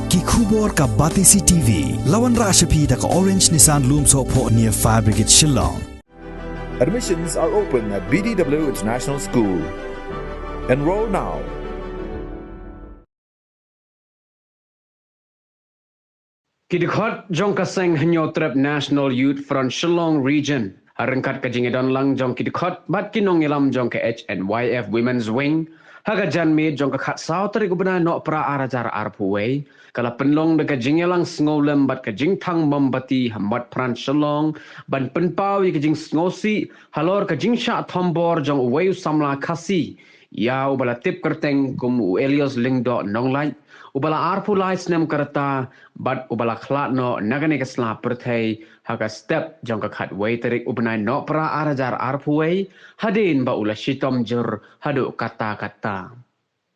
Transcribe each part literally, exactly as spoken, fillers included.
Ki khubor ka Batesi T V. La wanrah sha phi da ka Orange Nissan Lumsohphoh near Fire Brigade Shillong. Admissions are open at B D W International School. Enroll now. Ki dkhot jong ka seng Hynñiewtrep National Youth Front Shillong Region, ha ryngkat ka jingïadon lang jong ki dkhot bad ki nongïalam jong ka H N Y F Women's Wing, ha ka janmiet jong ka khatsaw tarik u bnai Nohprah ar hajar arphew wei, ka la pynlong da ka jingïalang sngewlem bad ka jingthang mombati ha Motphran Shillong, ban pynpaw ïa ka jingsngewsih halor ka jingshah thombor jong uwei u samla Khasi, ïa uba la tip kyrteng kum u Elias Lyngdoh Nonglait, uba la arphew lai snem ka rta, bad uba la khlad noh na kane ka sla pyrthei ha ka step jong ka khatwei tarik u bnai Nohprah ar hajar arphew wei, hadien ba u la shitom jur haduh katta katta.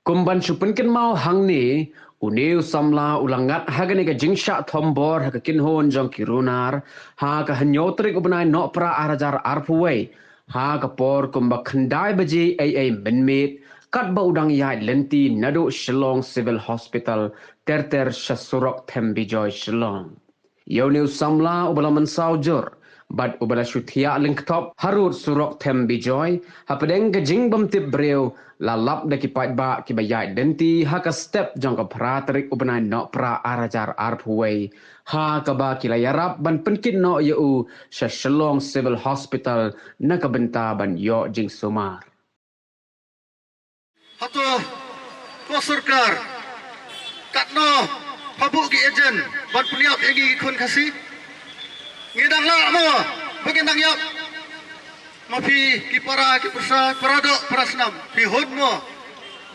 Kum ban shu pynkynmaw hangne, une u samla u la ngat ha kane ka jingshah thombor ha ka kynhun jong ki runar, ha ka hynñiew tarik u bnai Nohprah ar hajar arphew wei, ha ka por kumba khyndai baje ei ei mynmiet, katba u dang ïaid lynti naduh Shillong Civil Hospital ter ter sha surok Them Bijoy Shillong. Ïa une u samla uba la mynsaw jur bad uba la shu thiah lyngkthop harud surok Them Bijoy, hapdeng ka jingbymtip briew, la lap da ki paidbah kiba ïaid lynti ha ka step jong ka phra tarik u bnai Nohprah ar hajar arphew wei, ha kaba ki la ïarap ban pynkit noh ïa u sha Shillong Civil Hospital na ka bynta ban ïoh jingsumar. Hato, ko sorkar, katno pha buh ki agent ban pynïap ïa ngi ki khun Khasi? Ngi dang lah mo ba ngin dang ïap? Ma phi ki para ki pyrsa, para doh para snam, phi hun mo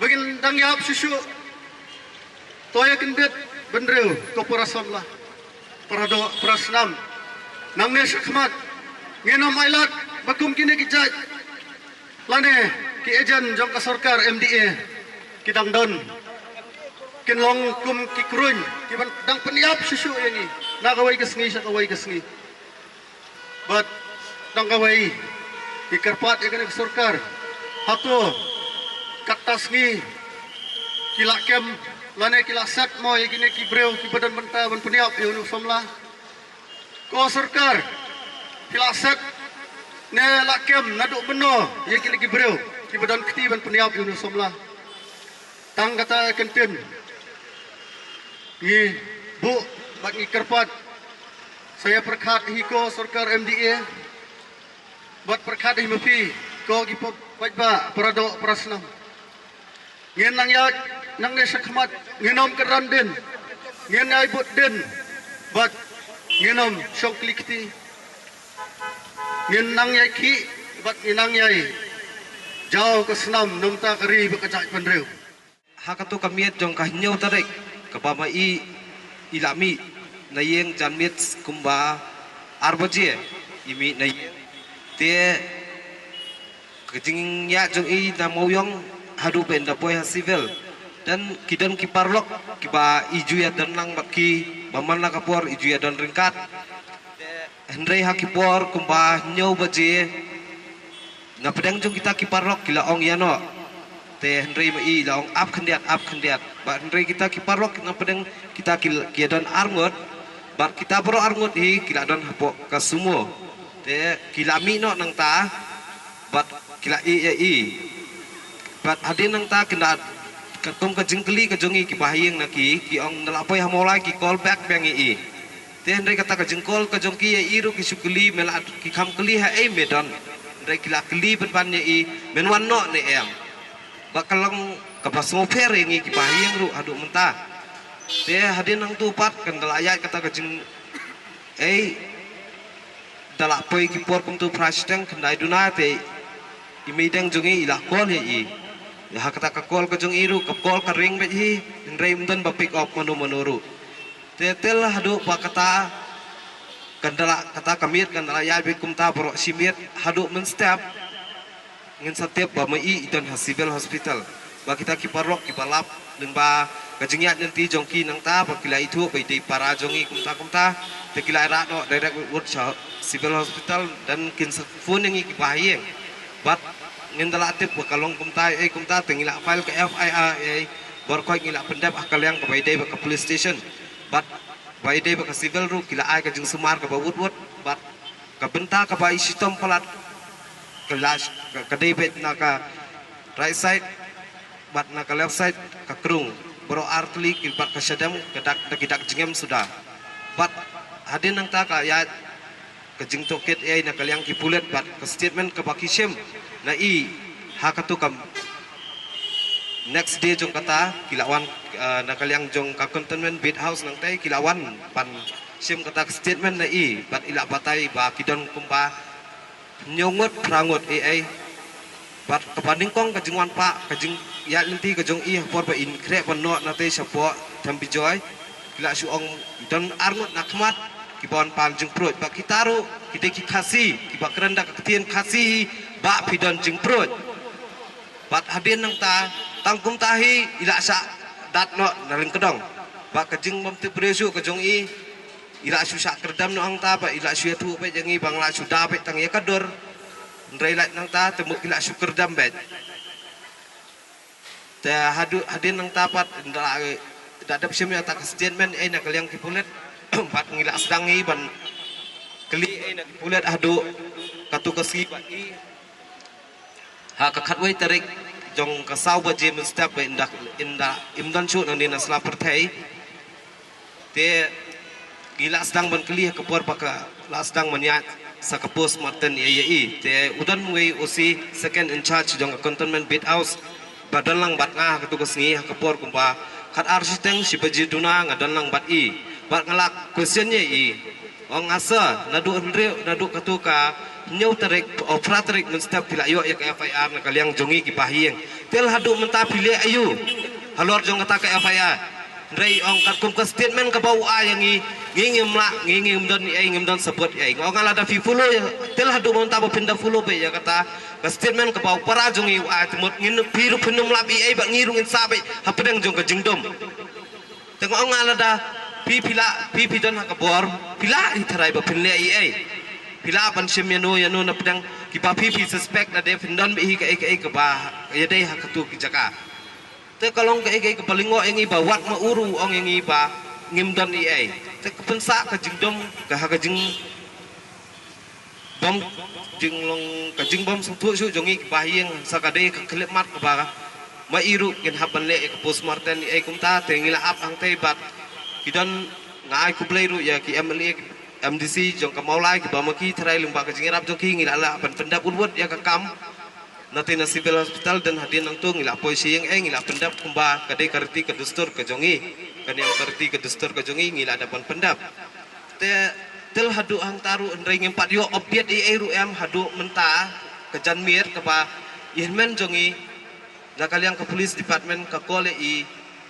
ba ngin dang ïap shuh shuh? To ïa kyndit bynriew, ko para samla, para doh para snam. Nangne shakhmat ngin ym ailad ba kum kine ki jait lane ki agent jong ka sorkar M D A ki dang don, kin long kum ki kruiñ kiban dang pynïap shuh shuh ïa ngi na kawei ka sngi sha kawei ka sngi. Bad dang kawei, ngi kyrpad ïa kane ka sorkar, hato katta sngi ki la kem lane ki la set mo ïa kine ki briew kiba don bynta ban pynïap ïa une u samla? Ko sorkar, ki la set ne la kem naduh mynno ïa kine ki briew kiba don kti ban pynïap ïa une u samla? Tang kata ka ktien ngi buh bad ngi kyrpad. Sa ïa pyrkhat hi ko sorkar M D A, bad pyrkhat hi ma phi ko ki pa-, paidbah, para doh para snam. Ngin nang ïaid nangne shakhmat, ngin ym kyrdan dien, ngin ïai bud dien, bad ngin ym shong kli kti. Ngin nang ïai khih bad ngin nang ïai jaw ka snam na ka bynta ka ri bad ka jaitbynriew. Ha kato ka miet jong ka hynñiew tarik, kaba ma i i la mih na ïing janmiet kumba ar baje i mih na ïing. Te ka jingïaid jong i na Mawïong haduh ba in da poi ha civil. Te ki don ki paralok kiba i ju ïadon lang bad ki, ba man la ka por i ju ïadon ryngkat. Hynrei ha ki por kumba hynñiew baje, na pdeng jong kita ki paralok ki la ong ïa noh. Te hynrei ma i la ong ap khyndiat, ap khyndiat. Bad hynrei kita ki paralok na pdeng kita ki, ki don arngut. Bad kita baroh arngut hi ki la don hapoh ka sumo. Te ki la mih noh nangta. Bad ki la ïeh ïa i. Bad hadien nangta kynda katkum ka jingkylli ka jong i ki bahaïing na ki, ki ong nda la poi ha Mawlai ki call back biang ïa i. Te hynrei kata ka jingcall ka jong ki ïa i ruh ki shu kylli, me la ki kham kylli ha ei me don. Hynrei ki la kylli pynban ïa i, men wan noh ne em. Ba ka long kaba sngewpher ïa ngi ki bahaïing ruh haduh mynta. Te hadien nangtu pat kan da la ïaid kata ka jing, ei, da la poi ki por kumtu phra shiteng khyndai duna te i meideng jong i i la call ïa i. Ïa ha kata ka call ka jong i ruh ka call ka ring beit hi, hynrei ym don ba pick up mano mano ruh. Te tel haduh ba kata kan da la, kata ka miet kan da la ïaid beit kumta baroh shi miet haduh mynstep. Ngin sa tip ba ma i i don ha Civil Hospital. Ba kita ki paralok kiba lap lyngba ka jingïaid lynti jong ki nangta ba ki la ithuh ba i dei para jong i kumta kumta. Te ki la rah noh direct witward sha Civil Hospital, te kin sa phone ïa ngi ki bahaïing. Bad ngin da la tip ba ka long kumta ei kumta te ngi la file ka F I R ei. Bor khoit ngi la pyndep ha ka liang kaba ïadei bad ka police station bad ba ïadei bad ka civil ruh ki la ai ka jingsumar kaba wut wut bad ka bynta kaba i shitom palat ka la ka, ka dei beit na ka right side bad na ka left side ka krung baroh ar tylli ki bad ka shadem ka dak da ki dak jingem suda. Bad hadien nangta ka ïa ka jingtohkit ei na ka liang ki pulit bad ka statement kaba ki shim na i ha katu kam next day jong kata ki la wan, eh, na ka liang jong ka cantonment beat house nangtai ki la wan ban shim kata ka statement na i bad i la batai ba ki don kumba hynñiew ngut phra ngut ei ei. Bad kaba nyngkong ka jingwan pah ka jingïaid lynti ka jong i ha por ba in khreh ban noh na tei shapoh Thembijoy ki la shu ong don ar ngut na khmat kiba wan pan jingpruid bad kita ruh ki dei ki Khasi kiba kren da ka ktien Khasi hi ba phi don jingpruid. Bad hadien nangta tang kumta hi i la shah dat noh na lyngkdong. Bad ka jingbym tip briew shuh ka jong i i la shu shah kyrdam noh hangta bad i la shu ïathuh beit ïa ngi ba nga la shu da beit tang ïa ka dur. Hynrei lait nangta te mut ki la shu kyrdam beit. Te haduh hadien nangta pat da da dep shim ïa ta ka statement ei na ka liang ki pulit bad ngi la sdang i ban kylli ei na ki pulit haduh katu ka sngi bad i ha ka khatwei tarik jong ka saw baje mynstep ba ynda ynda im don shuh nangne na sla pyrthei. Te ngi la sdang ban kylli ha ka por ba ka la sdang ban ïaid sa ka postmortem ïa ïa i. Te u don wei u si second in charge jong ka cantonment beat house ba don lang bad nga ha katu ka sngi ha ka por kumba khat ar shiteng shi baje duna nga don lang bad i. Bad nga la question ïa i. Ong asa naduh hynriew naduh katu ka hynñiew tarik o phra tarik mynstep phi la ïoh ïa ka F I R na ka liang jong ngi ki bahaïing. Te lada haduh mynta phi leh aïu halor jong kata ka F I R. Hynrei ong katkum ka statement kaba u ai ïa ngi ngi ngim lah ngi ngim don ei ngim don sabot ei. Ong lada phi follow ïa te lada haduh mynta ba phin da follow beit ïa kata ka statement kaba u para jong ngi u ai te mut ngin phi ruh phin ym lap ei ei ba ngi ruh ngin sah beit hapdeng jong ka jingdum. Te nga ong nga lada phi phi la phi phi don ha ka bor phi la i tharai ba phin leh ei ei. Phi la ban shim ïano ïano na pdeng kiba phi phi suspect lada phin don beit hi kaei kaei kaba ïadei ha katu ki jaka. Te ka long kaei kaei kaba lyngngoh ïa ngi ba wat ma u ruh u ong ïa ngi ba ngim don ei ei. Te ka pynsah ka jingdom ka ha ka jing bym jinglong ka jingbym sngewthuh shuh jong ngi ki bahaïing sa ka dei ka khyllipmat kaba ma i ruh ngin hap ban leh ïa ka postmortem ei kumta te ngi la ap hangtei bad ki don nga ai khublei ruh ïa ki M L A ki M D C jong ka Mawlai kiba ma ki tharai lyngba ka jingïarap jong ki ngi la lah ban pyndep wut wut ïa ka kam. Na te na civil hospital dang hadien nangtu ngi la poi sha ïing ei ngi la pyndep kumba ka dei ka riti ka dustur ka jong ngi. Ka niam ka riti ka dustur ka jong ngi ngi la dep ban pyndep. Te te lada haduh hangta ruh hynrei ngim pat ïoh update ei ei ruh em haduh mynta ka janmiet kaba i hynmen jong i na ka liang ka police department ka call ïa i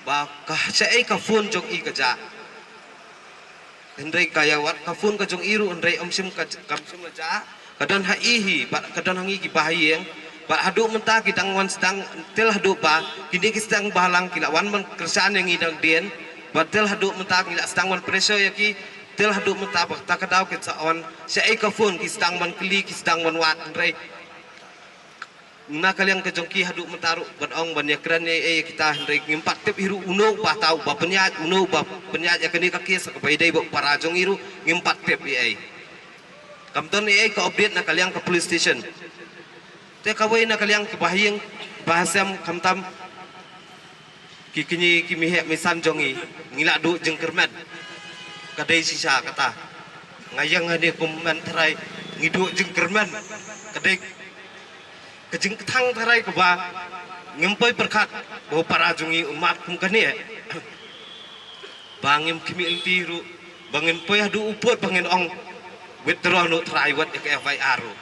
ba ka shaei ka phone jong i ka jah. Hynrei ka ïa wat ka phone ka jong i ruh hynrei ym shym ka kam shym la jah. Ka don ha i hi bad ka don ha ngi ki bahaïing bad haduh mynta ki dang wan sdang te lada haduh ba kine ki sdang ba lang ki la wan ban kyrshan ïa ngi dang dien. Bad te lada haduh mynta ngi la sdang ban pressure ïa ki te lada haduh mynta ba ta ka daw ki sa wan shaei ka phone ki sdang ban kylli ki sdang ban wad hynrei na ka liang ka jong ki haduh mynta ruh ban ong ban ïakren ei ei kita hynrei ngim pat tip hi ruh uno ba tau ba pynïaid uno ba pynïaid ïa kane ka case kaba ïadei ba para jong i ruh ngim pat tip ei ei. Kam don ei ei ka update na ka liang ka police station. Te kawei na ka liang ki bahaïing bahasem khamtam ki kñi ki miheh misan jong ngi ngi la duh jingkyrmen. Ka dei shisha kata nga ïeng hangne kum men trai ngi duh jingkyrmen. Ka dei ka jingkthang trai kaba ngim poi pyrkhat ba u para jong ngi un mad kum kane. Ba ngim khmih lynti ruh ba ngin poi haduh u pud ba ngin ong withdraw noh trai wat ïa ka F I R ruh.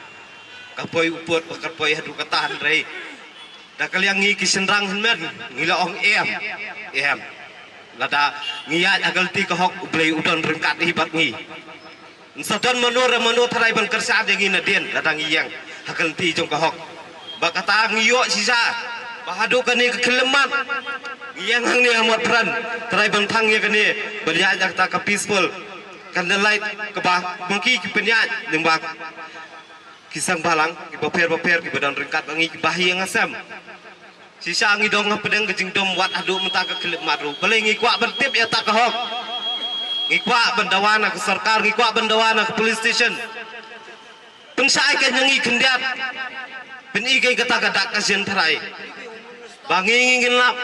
Ka poi u pud ba ka poi haduh kata hynrei da ka liang ngi ki shynrang hynmen ngi la ong em em. Lada ngi ïaid ha ka lynti ka hok U Blei u don ryngkat hi bad ngi. Sa don mano re mano trai ban kyrshan ïa ngi nadien lada ngi ïeng ha ka lynti jong ka hok. Ba kata ngi ïoh shisha ba haduh kane ka khyllipmat ngi ïeng hangne ha Motphran trai ban thang ïa kane ban ïaid ïa kata ka peaceful candlelight kaba ma ki ki pynïaid lyngba ki seng bhalang kiba pher ba pher kiba don ryngkat ba ngi kiba hi ïa nga sem. Shisha ngi dang hapdeng ka jingdum wat haduh mynta ka khyllipmat ruh. Balei ngi kwah ban tip ïa kata ka hok. Ngi kwah ban dawa na ka sorkar, ngi kwah ban dawa na ka police station. Pynshai ka ngi khyndiat. Pyn-i ka kata ka dak ka jingtharai. Ba ngi ngi ngin lap.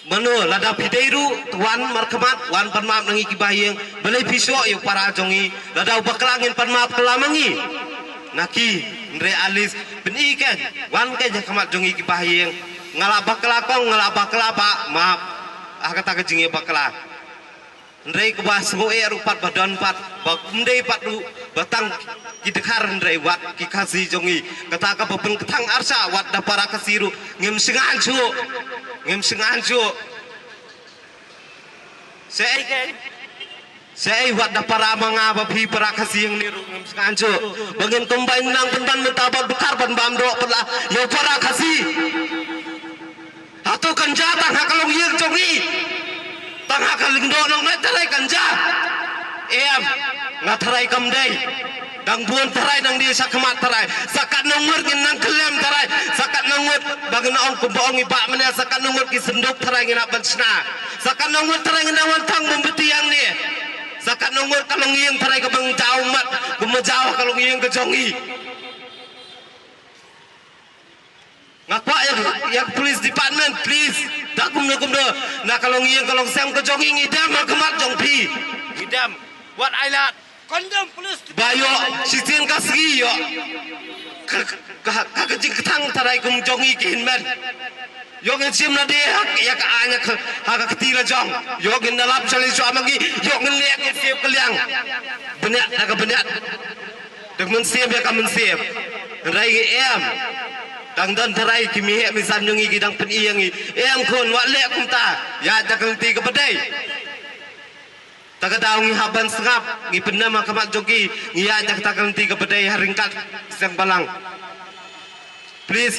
Mano, lada phi dei ruh, to wan markhmat, wan pan map na ngi ki bahaïing, balei phi shoh ïa u para jong ngi, lada u bakla ngin pan map kylla ma ngi. Na ki, hynrei at least, pyn-i ka, wan ka ha khmat jong ngi ki bahaïing, nga la bakla kong, nga la bakla bah, map, ha kata ka jingïabakla. Hynrei kaba sngewbha ruh pat ba don pat, ba ym dei pat ruh, ba tang ki dkhar hynrei wat ki Khasi jong ngi. Kata kaba pynkthang arsa wat da para Khasi ruh, ngim shngaiñ shuh, ngim shngaiñ shuh. Shaei, shaei wat da para ma nga ba phi para Khasi hangne ruh ngim shngaiñ shuh. Ba ngin kumba nang pynban mynta ba dkhar ban bam doh pynlah ïa u para Khasi. Hato kan jia tang ha ka longïing jong ngi. Tang ha ka Lyngdoh Nonglait tharai kan jia. Em, nga tharai kam dei. Dang bun tharai dang die sha khmat tharai. Sa katno ngut ngin nang khlem tharai. Sa katno ngut ba ngin ong kumba ong i bah mynne sa katno ngut ki synduk tharai ngin hap ban shna. Sa katno ngut tharai ngin nang wan thang mombati hangne. Sa katno ngut ka longïing tharai kaba ngi jaw mat. Kumba jaw ha ka longïing ka jong ngi. Nga kwah ïa, ïa ka police department, please. Da kumno kumno. Na ka longïing ka longsem ka jong ngi ngi dem ha khmat jong phi. Ngi dem. Wat ai lad. Condemn police. Ba ïoh, shisien ka sngi ïoh. Ka, ka, ka, ka jingkthang tharai kum jong ngi ki hynmen. Ïoh ngin shim na de ha, ïa ka aiñ ha ka, ha ka kti la jong. Ïoh ngin da lap shalei shuwa ma ngi. Ïoh ngin leh ngin siew ka liang. Bniat na ka bniat. Da ka mynsiem ïa ka mynsiem. Hynrei ngi em. Dang don tharai ki miheh misan jong ngi ki dang pyn-i ïa ngi. Em khun wat leh kumta. Ïa da ka lynti kaba dei. Ta ka daw ngi hap ban sngap, ngi pyndem ha khmat jong ki, ngi ïaid da kata ka lynti kaba dei ha ryngkat seng balang. Please,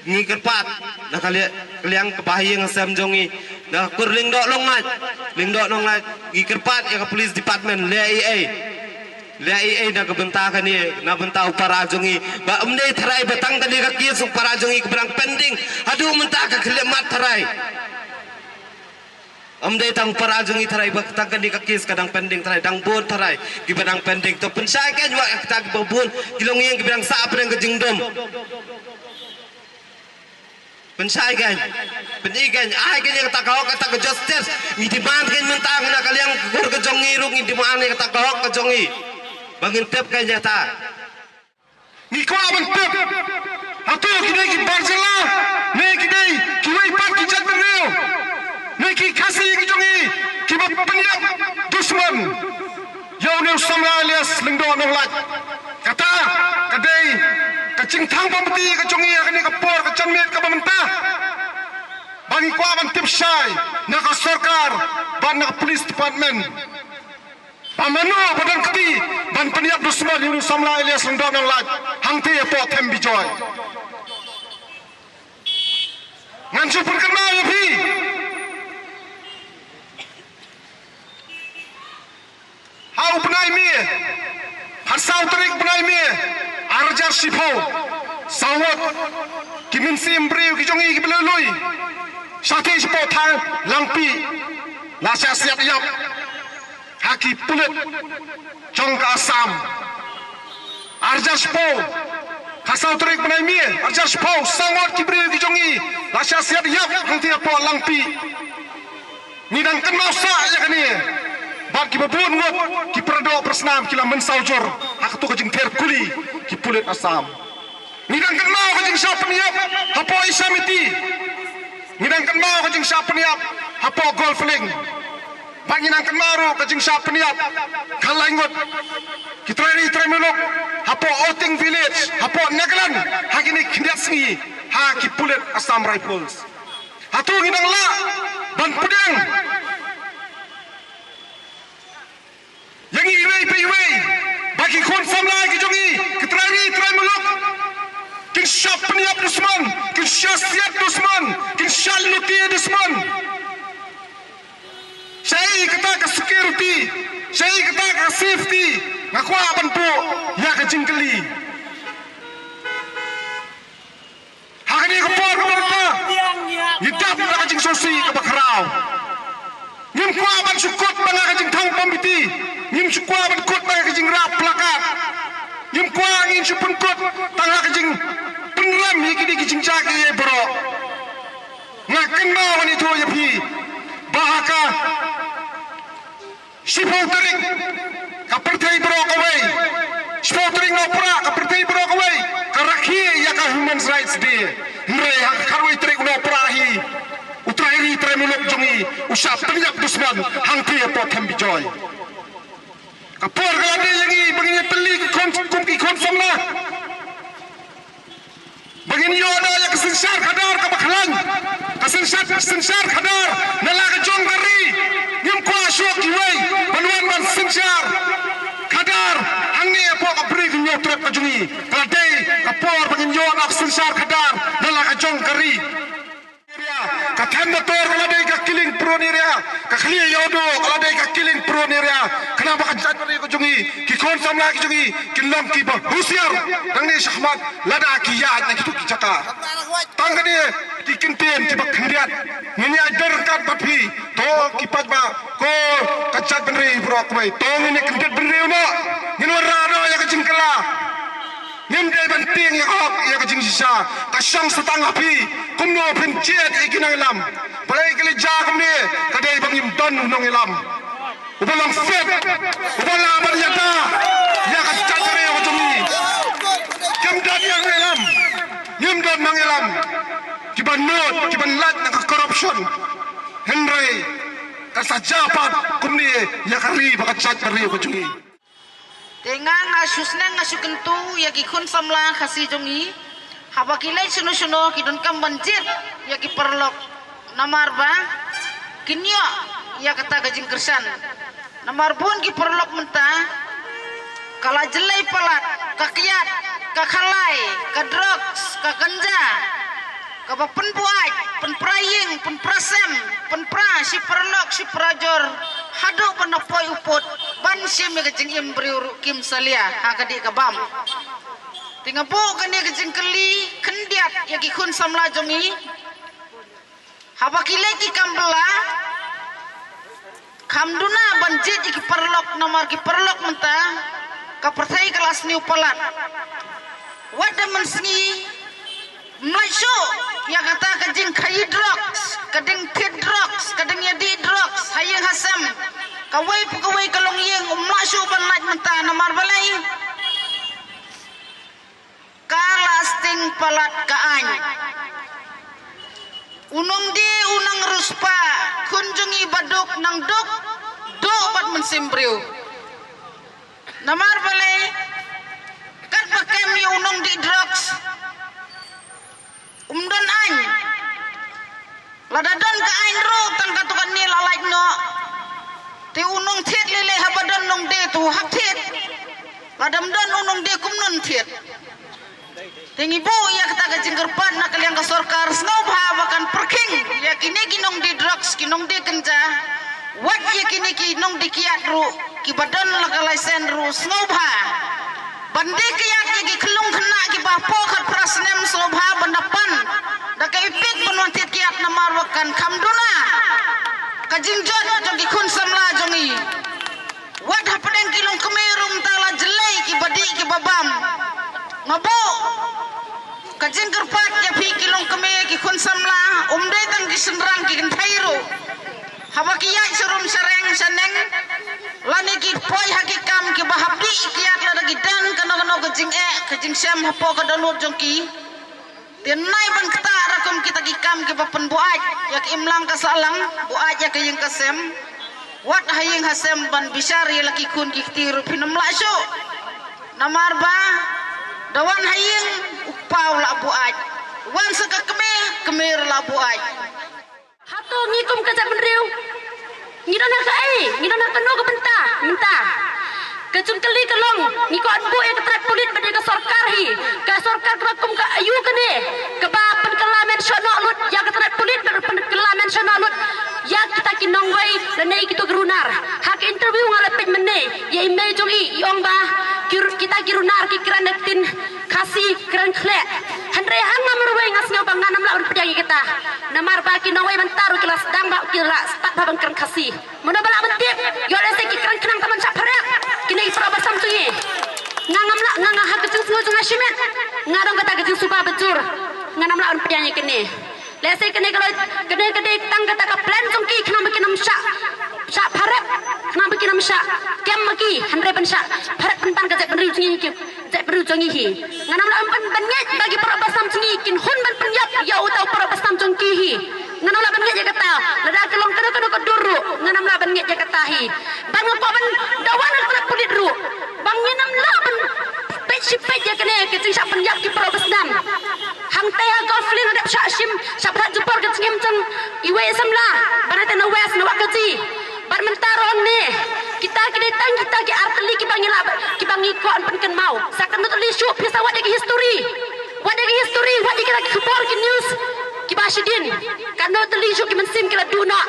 ngi kyrpad, na ka liang, ka liang kaba ha ïing ha sem jong ngi, na ka kur Lyngdoh Nonglait, Lyngdoh Nonglait, ngi kyrpad ïa ka police department, leh ei ei. Leh ei ei na ka bynta kane, na bynta u para jong ngi. Ba ym dei tharai ba tang kane ka case u para jong ngi kaba dang pending, haduh mynta ka khyllipmat tharai. Ym dei tang para jong ngi tharai ba tang kane ka case ka dang pending tharai, dang bun tharai kiba dang pending. To pynshai kein wat kata kiba bun ki longïing kiba dang sah hapdeng ka jingdum. Pynshai kein, pyn-i kein, ai kein ïa kata ka hok, kata ka justice. Ngi demand kein mynta na ka liang ka kur ka jong ngi ruh ngi demand ïa kata ka hok ka jong ngi. Ba ngin tip kein ïa kata. Ngi kwah ban tip. Hato kine ki bar jylla, ne kine kiwei pat ki jaitbynriew, ne ki Khasi ki jong ngi kiba pynïap dusmon ïa une u samla alias Lyngdoh Nonglait. Kata ka dei ka jingthang bymti ka jong ngi ha kane ka por ka janmiet kaba mynta. Ba ngi kwah ban tip shai na ka sorkar bad na ka police department. Ba mano ba don kti ban pynïap dusmon ïa u samla alias Lyngdoh Nonglait hangtei hapoh Them Bijoy. Ngan shu pynkynmaw ïa phi. Ha u bnai May, ha saw tarik bnai May, ar hajar shiphew, saw ngut ki mynsiem briew ki jong ngi kiba lui lui. Shatei shapoh thaiñ Langpih, la shah siat ïap ha ki pulit jong ka Assam. Ar hajar shiphew, ha saw tarik bnai May, ar hajar shiphew, saw ngut ki briew ki jong ngi la shah siat ïap hangtei hapoh Langpih. Ngi dang kynmaw sah ïa kane. Bad kiba bun ngut ki paradoh parasnam ki la mynsaw jur ha kato ka jingther kuli ki pulit Assam. Ngi dang kynmaw ka jingshah pynïap hapoh Isamiti. Ngi dang kynmaw ka jingshah pynïap hapoh Golf Link. Bad ngi dang kynmaw ruh ka jingshah pynïap ka lai ngut ki trai ri trai muluk hapoh Oting Village, hapoh Nagaland, ha kine khyndiat sngi ha ki pulit Assam Rifles. Hato ngi dang lah ban pdiang ïa ngi iwei pa iwei ba ki khun samla ki jong ngi, ki trai ri trai muluk, kin shah pynïap dusmon, kin shah siat dusmon, kin shah lynti dusmon? Shaei kata ka security, shaei kata ka safety? Nga kwah ban buh ïa ka jingkylli. Ha kane Ka por kaba mynta ngi dap da ka jingsngewsih kaba khraw. Ngim kwah ban shu kut tang ha ka jingthung pom biti. Ngim shu kwah ban kut tang ha ka jingrap plakat. Ngim kwah ngin shu pynkut tang ha ka jingpynrem ïa kine ki jingjia kiei baroh. Nga kynmaw ban ïathuh ïa phi ba ha ka shiphew tarik ka pyrthei baroh kawei, shiphew tarik Nohprah ka pyrthei baroh kawei ka rakhe ïa ka Human Rights Day. Hynrei ha ka khatwei tarik Nohprah hi u trai ri trai muluk jong ngi u shah pynïap dusman hangtei hapoh Them Bijoy. Ka por ka la dei ïa ngi ba ngin ïatylli ki khun, kum ki khun samla. Ba ngin ïoh da ïa ka synshar khadar kaba khlaiñ. Ka synshar, synshar khadar na la ka jong ka ri. Ngim kwah shuh kiwei ban wan ban synshar khadar hangne hapoh ka Bri Hynñiewtrep ka jong ngi. Ka la dei ka por ba ngin ïoh da ka synshar khadar na la ka jong ka ri. Ka Them Bator ka la dei ka killing prone area, ka Khlieh Ïawduh ka la dei ka killing prone area. Khnang ba ka jaitbynriew ka jong ngi, ki khun samla ki jong ngi kin long kiba husiar nangne shakhmat lada ki ïaid na kitu ki jaka. Tang kane ki kyntien kiba khyndiat ngin ïaid ryngkat bad phi. To ki paidbah, ko ka jaitbynriew baroh kawei, to ngin ïa kyndit bynriew noh, ngin wanrah noh ïa ka jingkylla. Ngim dei ban tieng ïa ka hok ïa ka jingshisha. Ka shong sa tang ha phi kumno phin jied ïa ki nongïalam. Balei ka la jia kumne? Ka dei ba ngim don u nongïalam uba long fit, uba lah ban ïada ïa ka jaitbynriew ka jong ngi. Ngim don ïa nongïalam, ngim don nongïalam kiban nud, kiban lait na ka corruption. Hynrei ka sa jia pat kumne ïa ka ri bad ka jaitbynriew ka jong ngi. Te nga, nga shu sneng, nga shu kyntu ïa ki khun samla Khasi jong ngi, haba ki leit shano shano ki donkam ban jied ïa ki paralok, namar ba kin ïoh ïa kata ka jingkyrshan. Namar bun ki paralok mynta ka la jlei palat, ka kiad, ka khalai, ka drugs, ka ganja, kaba pynbuaid, pynpra ïing, pynpra sem, pynpra shi paralok, shi parajor, haduh ban da poi u pud ban shim ïa ka jingim briew ruh kim salia ha ka dih ka bam. Te nga buh kane ka jingkylli khyndiat ïa ki khun samla jong ngi, haba ki leh ki kam bylla, kham duna ban jied ïa ki paralok, namar ki paralok mynta ka pyrthei ka la sniew palat. Wat da mynsngi ym lait shuh ïa kata ka jingkhaïi drugs, ka jingthied drugs, ka jingïadih drugs ha ïing ha sem. Kawei pa kawei ka longïing ym lah shuh ban lait mynta, namar balei? Ka la sting palat ka aiñ. U nongdie u nang riewspah, khun jong ngi ba duk nang duk, duk bad mynsiem briew. Namar balei? Katba kem ïa u nongdih drugs um don aiñ. Lada don ka aiñ ruh tang katto katne la lait noh. Te u nongthied lei lei haba don nongdie te u hap thied. Lada ym don u nongdie kumno un thied? Te ngi buh ïa kata ka jingkyrpad na ka liang ka sorkar, sngewbha ba kan pyrkhing ïa kine ki nongdie drugs, ki nongdie kynja. Wat ïa kine ki nongdie kiad ruh, kiba don la ka license ruh, sngewbha ban die kiad ïa ki khyllung khynnah kiba hapoh khatphra snem, sngewbha ban da pan da ka EPIC ban wan thied kiad, namar ba kan kham duna ka jingjot jong ki khun samla jong ngi. Wat hapdeng ki longkmie ruh mynta la jlei kiba dih kiba bam. Nga buh ka jingkyrpad ïa phi ki longkmie, ki khun samla, um dei tang ki shynrang, ki kynthei ruh, haba ki ïaid sharum shareng shaneng lane ki poi ha ki kam kiba hap dih kiad, lada ki don kano kano ka jingeh ka jingshem hapoh ka dohnud jong ki, te nai ban ktah ra kum kita ki kam kiba pynbuaid ïa ka imlang ka sahlang, buaid ïa ka ïing ka sem. Wat ha ïing ha sem ban bishar ïa la ki khun ki kti ruh phin ym lah shuh. Namar ba da wan ha ïing u kpa u la buaid, wan sa ka kmie, kmie ruh la buaid. Hato ngi kum ka jaitbynriew ngi don ha kaei, ngi don ha kano ka bynta mynta? Ka jingkylli ka long, ngi kwah ban buh ïa ka tnat pulit bad ïa ka sorkar hi. Ka sorkar kaba kum ka aiu kane kaba pynkylla mynshuwa noh lut ïa ka tnat pulit bad pynkylla mynshuwa Shana lut ïa kita ki nongwei lane kito ki runar. Ha ka interview nga la peit mynne ïa i mei jong i, i ong ba ki ru-, kita ki runar ki kren da ka ktien Khasi, kren khleh. Hynrei ha nga marwei nga sngew ba ngam lah ban pdiang ïa kata. Namar ba ki nongwei mynta ruh ki la sdang ba ki la start ba ban kren Khasi. Mano ba lah ban tip? Ïoh lehse ki kren khnang tang ban shah pharep kine ki para basam jong ngi. Nga ngam lah, nga, nga ha ka jingsngew jong nga shimet. Nga don kata ka jingsuba bajur. Ngam lah ban pdiang ïa kine. Lehse kane ka loi, kane ka dei tang kata ka plan jong ki khnang ba kin ym shah, shah pharep, khnang ba kin ym shah kem ma ki, hynrei ban shah pharep pynban ka jaitbynriew jong ngi, ki jaitbynriew jong ngi hi. Ngam lah ban, ban ngeit ba ki para basam jong ngi kin hun ban pynïap ïa uta u para basam jong ki hi. Ngam lah ban ngeit ïa kata. Lada ka long kano kano ka dur ruh, ngam lah ban ngeit ïa kata hi. Bad nga kwah ban dawa na ka tnat pulit ruh ba ngin ym lah ban peit shi peit ïa kane ka jingshah pynïap ki para basam. Hangtei ha Golf Lane nga dep shah shim, shah pynhap jubor ka jingim jong iwei i samla ba na tei na West, na Wahkaji. Bad mynta ruh hangne, kita ki dei tang kita ki ar tylli kiba ngi lah, kiba ngi kwah ban pynkynmaw. Sa kano tylli shuh phi sa wad ïa ki history. Wad ïa ki history, wad ïa kita ki khubor, ki news kiba shadien. Kano tylli shuh ki mynsiem ki la duh noh.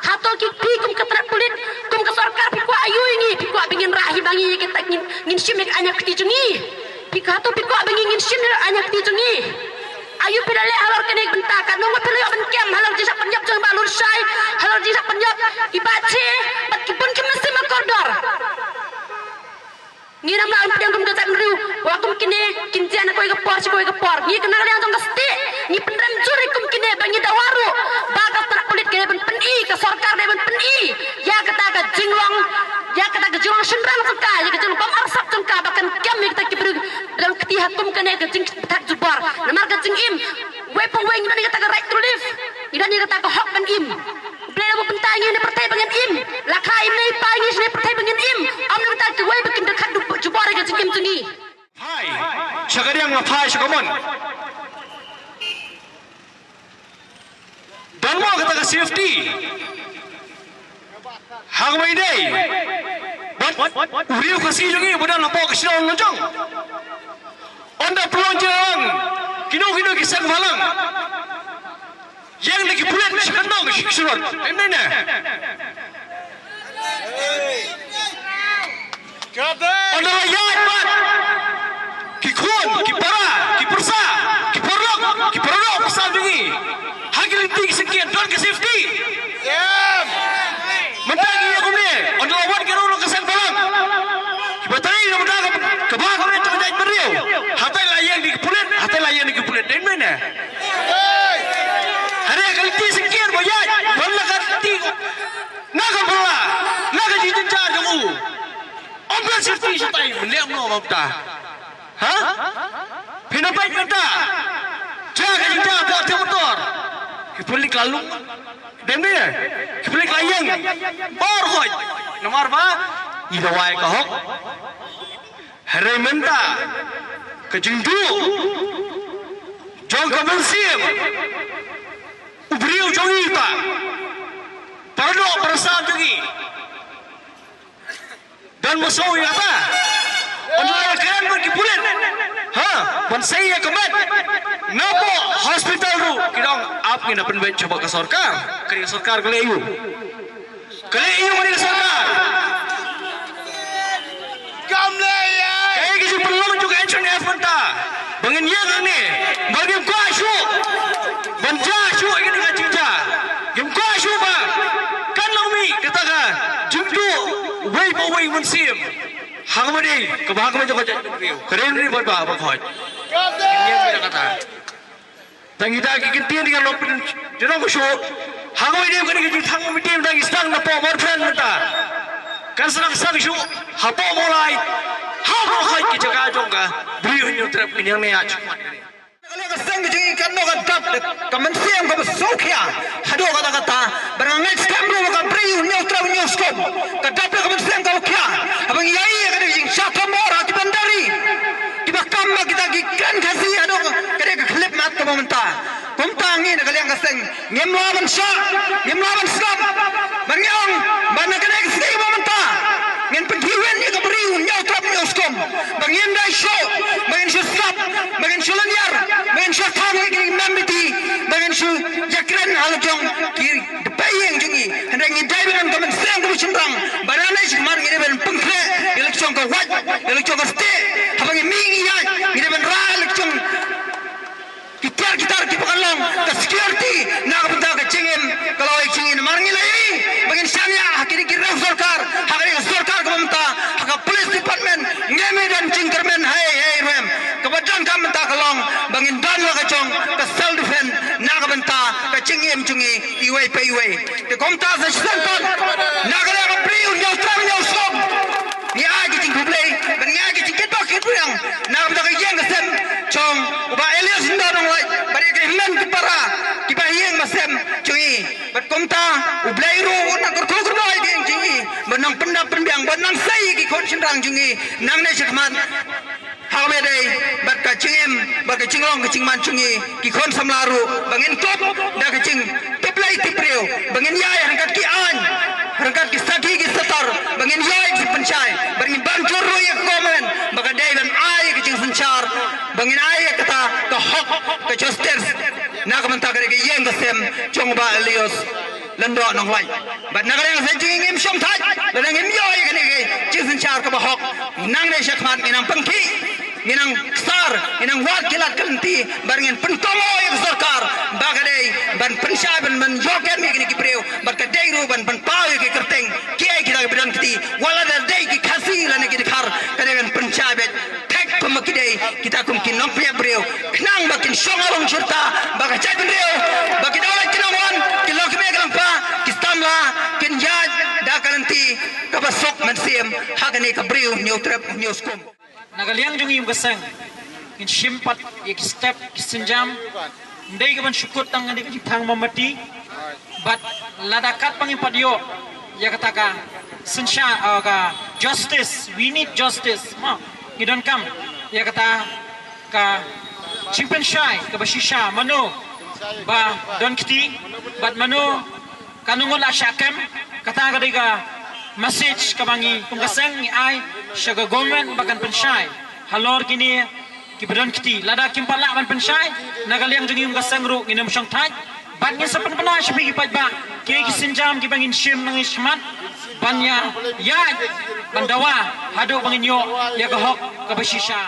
Hato ki, phi kum ka tnat pulit, kum ka sorkar, phi kwah aïu ïa ngi, phi kwah ba ngin rah hi ba ngi ïa kita, ngin, ngin shim ïa ka aiñ ka kti jong ngi? Phi kwah, hato phi kwah ba ngi ngin shim ïa ka aiñ ka kti jong ngi? Aïu phi la leh halor kane ka bynta? Katno ngut phi la ïoh ban kem halor jingshah pynïap jong i Bah Lutshai, halor jingshah pynïap i Bah Che bad ki bun ki mynsiem ba kordor? Ngin ym lah ban pdiang kum ka jaitbynriew ba kum kine kin jia na kawei ka por sha kawei ka por. Ngi kynnoh ka liang jong ka stieh, ngi pynrem jur ïa kum kine, ba ngi dawa ruh ba ka tnat pulit ka dei ban pyni, ka sorkar ka dei ban pyni ïa kata ka jinglong, ïa kata ka jinglong shynrang jong ka, ïa ka jinglong bym arsap jong ka, ba kan kem ïa kita ki briew ba dang kti ha kum kane ka jingpynhap jubor. Namar ka jingim, wei pa wei ngi don ïa kata ka right to life, ngi don ïa kata ka hok ban im. Blei la buh bynta ïa ngi na pyrthei ba ngin im. La kha i mei i pa ïa ngi shane pyrthei ba ngin im. Ym na bynta kiwei ba kin da khat jubor ïa ka jingim jong ngi. Phai sha ka diang, la phai sha ka mon. Don mo kata ka safety? Ha kaba ïadei bad u riew Khasi jong ngi ba don hapoh ka shnong la jong. Ynda pynlong jingïalang, kino kino ki seng bhalang, ïeng da ki pulit sha kyndong sha ki shnong. Em ne ne? Ynda la ïaid bad ki khun, ki para, ki pyrsa, ki paralok, ki paralok pyrsa jong ngi ha ki lynti ki syngkien, don ka safety? Mynta ngi ïa kumne, ynda la wan ki rong ka seng bhalang, kiba trei na bynta ka, kaba ka rit ka jaitbynriew, hatai la ïeng da ki pulit, hatai la ïeng da ki pulit, dei mynne? Hynrei ka lynti syngkien ba ïaid, ban la ka lynti na ka pala, na ka jingjynjar jong u. Ym don safety shatai, mynne ym noh mynta. Ha? Phin ym peit mynta. Jia ka jingjia hapoh teng motor. Ki pulit la lum. Dem ne? Ki pulit la ïeng. Bor khoi. Namar ba ngi dawa ïa ka hok. Hynrei mynta ka jingduh jong ka mynsiem u briew jong ngi, ta paradoh parasam jong ngi. Don mynsiem ïa kata. Ynda la kren bad ki pulit, ha, ban sei ïa ka met, napoh hospital ruh ki dang ap, ngin da pynbeit sha ka sorkar. Ka sorkar ka leh aïu? Ka leh aïu ka sorkar? Kam leh ïa. Kaei ka jingpynlong jong ka H N F mynta? Ba ngin ïeng hangne, ba ngim kwah shuh ban jia shuh ïa kane ka jingjia. Ngim kwah shuh ba kan long mih kata ka jingduh uwei pa uwei u mynsiem. Ha kaba dei kaba, ha kaba jong ka jaitbynriew, ka ri bad ba, ba khot. Ngim ïeng mih da kata. Tang kita ki kyntien ki kan long pyn, ki long shuh. Ha kaba dei kane ka jingthang mitim, tang ki sdang napoh Mawphangan mynta. Kan sdang sdang shuh hapoh Mawlai, hapoh khot ki jaka jong ka Bri u Hynñiewtrep, ki ñiang ne ïa. Ka liang ka seng ka jong ngi katno ka dap ka mynsiem kaba sngewkhia haduh katta katta. Bad nga ngeit skhem ruh ba ka Bri u Hynñiewtrep Hynñiewskum ka dap ka mynsiem kaba khia haba ngi ïohi ïa ka jingshah thombor ha ki bandari kiba kam ba kita ki kren Khasi haduh ka dei ka khyllipmat kaba mynta. Kumta ngi na ka liang ka seng ngim lah ban shah, ngim lah ban sngap. Bad ngi ong ba na kane ka sngi ba mynta ngin pynhiwin ïa ka Bri u Hynñiewtrep Hynñiewskum, ba ngin dei shuh, ba ngin shu sngap, ba ngin shu lynñiar, ba ngin shu thang ïa ki mem miti, ba ngin shu ïakren ha la jong Te kumta sa shisien pat, na ka liang ka Bri u Hynñiewtrep Hynñiewskum, ngi ai ki jingkhublei bad ngi ai ki jingkitbok kitbriang na ka bynta ka ïing ka sem jong u Bah Elias Lyngdoh Nonglait bad ïa ki hynmen ki para kiba ha ïing ha sem jong ngi. Bad kumta U Blei ruh un nang kyrkhu kyrdoh ïa ki ïing jong ngi, bad nang pyndap pynbiang bad nang sei ïa ki khun shynrang jong ngi nangne shakhmat. Ha kaba ïadei bad ka jingim bad ka jinglong ka jingman jong ngi ki khun samla ruh, ba ngin tup da ka jingtip lei tip briew, ba ngin ïai ryngkat ki aiñ, ryngkat ki sakhi ki sator, ba ngin ïai jingpynshai, ba ngin ban jur ruh ïa ka government ba ka dei ban ai ka jingsynshar, ba ngin ai ïa kata ka hok, ka justice na ka bynta ka dei ka ïing ka sem jong u Bah Elias Lyngdoh Nonglait. Bad na ka liang ka seng jong ngi ngim shong thait lada ngim ïoh ïa kane ka jingsynshar kaba hok. Nangne shakhmat ngin nang pynkhih, ngin nang ksar, ngin nang wad ki lad ki lynti, bad ngin pynkomo ïa ka sorkar ba ka dei ban pynshai, ban ban ïoh kem ïa kine ki briew, bad ka dei ruh ban pynpaw ïa ki kyrteng kiei kita kiba don kti, wat lada dei ki Khasi lane ki Dkhar, ka dei ban pynshai beit. Thik kumba ki dei kita kum ki nongpynïap briew, khnang ba kin shong ha long shirta, ba ka jaitbynriew, ba ki dawlait ki nongwan, ki longkmie ki longkpa, ki samla kin ïaid da ka lynti kaba suk mynsiem ha kane ka Bri u Hynñiewtrep Hynñiewskum. Na ka liang jong ngi kum ka seng, ngin shim pat ïa ki step ki sienjam, ym dei ka ban shu kut tang ha kane ka jingthang mombati, bad lada katba ngim pat ïoh ïa kata ka synshar, ah, ka justice, we need justice, ma, ngi donkam ïa kata ka jingpynshai kaba shisha, mano ba don kti bad mano ka nongut la shah kem. Kata ka dei ka message kaba ngi kum ka seng ngi ai sha ka government ba kan pynshai halor kine kiba don kti. Lada kim pat lah ban pynshai, na ka liang jong ngi kum ka seng ruh ngin ym shong thait, bad ngin sa pynbna sha phi ki paidbah kiei ki sienjam kiba ngin shim nangne shakhmat, ban ïa ïaid ban dawa haduh ba ngin ïoh ïa ka hok kaba shisha.